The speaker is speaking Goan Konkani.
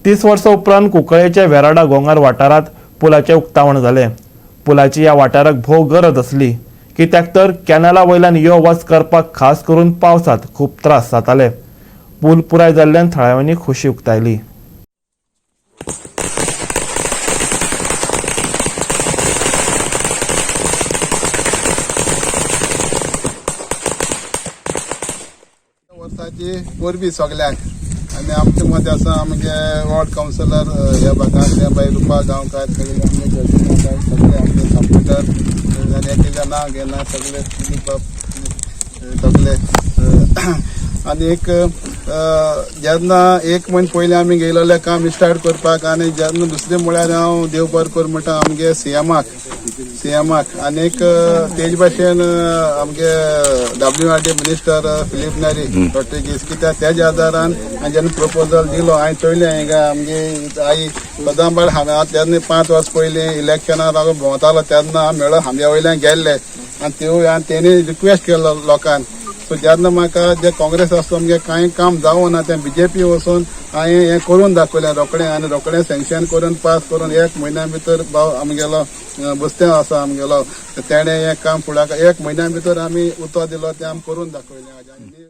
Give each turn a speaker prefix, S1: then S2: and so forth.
S1: 30 वर्सां उपरांत कुंकळ्ळेच्या वेराडा गोंगार वाठारांत पुलाचें उक्तावण जालें. पुलाची ह्या वाठाराक भोव गरज आसली, कित्याक तर कॅनला वयल्यान यो वच करपाक खास करून पावसांत खूब त्रास जाताले. पूल पुराय जाल्ल्यान थळाव्यांनी खोशी उक्तायली.
S2: वर्साची परबी सगल्यांक. आनी आमचे मदें आसा आमगे वॉर्ड कावन्सिलर ह्या भागांतले बाय रुपा गांवकार, सगळे आमगे गांवकार, सगळे आमचे सपोर्टर आनी एकेच्या नांव घेना, सगळे दिलीप बाब सगळे. आनी एक जेन्ना एक म्हयनो पयलीं आमी गेलेले काम स्टार्ट करपाक आनी जेन्ना दुसरें म्हळ्यार हांव देव बरें कर म्हणटा आमगे सीएमाक आनीक तेज भाशेन आमगे WRD minister Filipe Neri Rodrigues, कित्याक तेज्या आदारान हांवें जेन्ना प्रपोजल दिलो, हांवें चोयलें हिंगा आमगे आई कदंबार. हांवें तेन्ना 5 वर्स पयलीं इलेक्शनाक हांव भोंवतालो तेन्ना हांव मेळो आमच्या वयल्यान गेल्ले आनी त्यो आनी तेणी रिक्वेस्ट केलो लोकांक. सो जेन्ना म्हाका जे काँग्रेस आसलो आमगे कांय काम जावना, तें बीजेपी वचून हांवें हें करून दाखयलें रोखडें आनी रोखडें सँक्शन करून पास करून एक म्हयन्या भितर भाव आमगेलो बस्त्यांव आसा आमगेलो, तेणें हें काम फुडाकार एक म्हयन्या भितर आमी उतो दिलो, तें आमी करून दाखयलें.